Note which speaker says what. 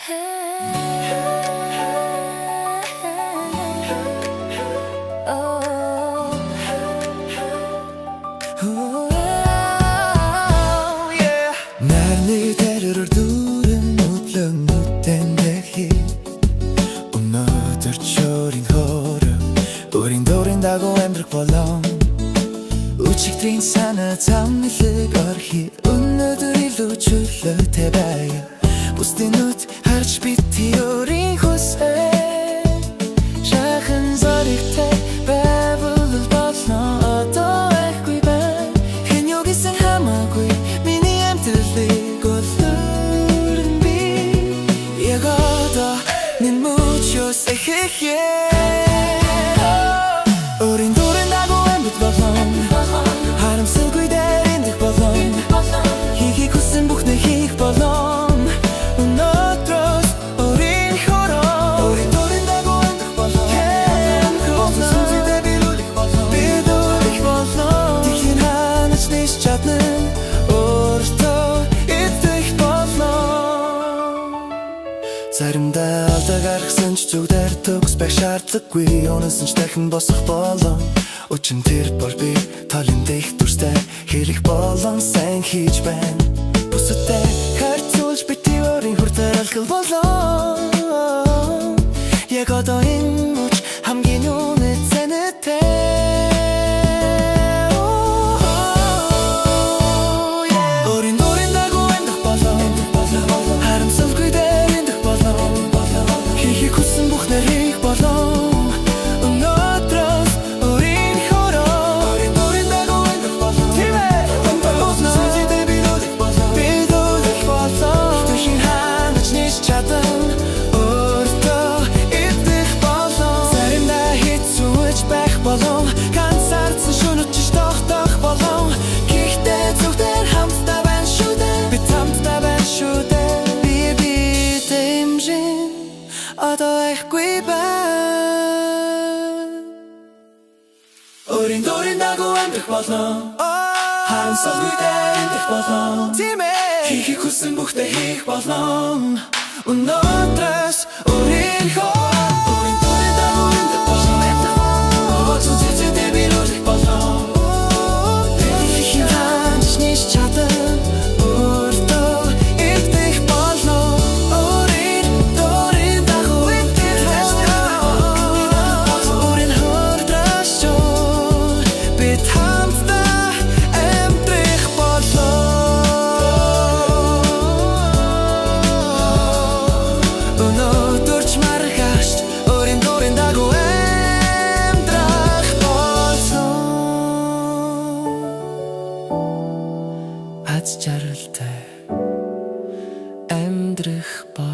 Speaker 1: Oh. Oh, yeah.
Speaker 2: Нарны дэрэр дүүрэн нүдлэн нүдэн дэлхий. Өнөөдөр чөрийн хорон өөрийн дөрийн дагуу амьдрах болон. Өчигдрийн санаа зам нэлэг орхи. Өнөөдөр илүү чөлөөтэй байя. Бусдын нүд харж бити өөрийн хүсээ. Жаахан зоригтой байвал болно. Одоо айхгүй байна. Хэн юу гэсэн хамаагүй. Миний амьдралыг өлөрн би. Яг одоо нэн мөчөөс эхэлье. Өөрийн дөрийн дагуу амьд болон. Харамсалгүй дээр эндэх болон. Хийхийг хүссэн бүхнээ хийх болон. Өнөөдрөөс өөрийн хорон. Өөрийн дөрийн дагуу амьд болон. Болсон сүнсээ биелүүлэх болон. Биелүүлэх болон. Тэгхийн ханаж ниш чадна. Өөртөө итгэх болон. Заримдаа алдаа гаргасан ч зүгдэр төгс байх шаардлагагүй. Унасан ч дахин босох болон. Өчн тэр бол би толон дэх дүрстэй хэлэх болон сайн хийж байна. Бусадтай харьцуулж бити өөрийн хүртээр алхал болон. Яг одоо энэ мөч хамгийн үнэт зэнэтэй. Oh, yeah. Өөрийн дөрийн дагуу амьдрах болон. Харамсалгүй дээр эндэх болон. Хийхийг хүссэн бүхнээ хийх болон. Өнөөдрөөс өөрийн хорон. Өөрийн дөрийн дагуу амьдрах болон. Тийм ээ. Болсон сүнсээ биелүүлэх болон. Биелүүлэх болон. Тэхийн ханаж ниш чадан. Өөртөө итгэх болон. Заримдаа хэцүү ч байх болон. Ганцаардсан шөнөж ч тогтоох болон. Гэхдээ зүгтэр хамтдаа байна шүү дээ. Бид хамтдаа байна шүү дээ. Би би дэмжин одоо айхгүй байна. Өөрийн дөрийн дагуу амьдрах болон. Харамсалгүй дээр эндэх болон.
Speaker 1: Тийм ээ.
Speaker 2: Хийхийг хүссэн бүхнээ хийх болон. Өнөөдрөөс өөрийн хорон. Өөрийн дөрийн дагуу амьдрах болон. Болсон сүнсээ биелүүлэх болон. Тэхийн ханаж ниш чадан. Өөртөө итгэх болон. Өөрийн дөрийн дагуу итгэх болон. Өөрийн хордроос бид хамтдаа амьдрах болон. Өнөөдөр ч маргааш өөрийн дөрийн дагуу амьдрах болсон. Аз жаргалтай амьдрах болон.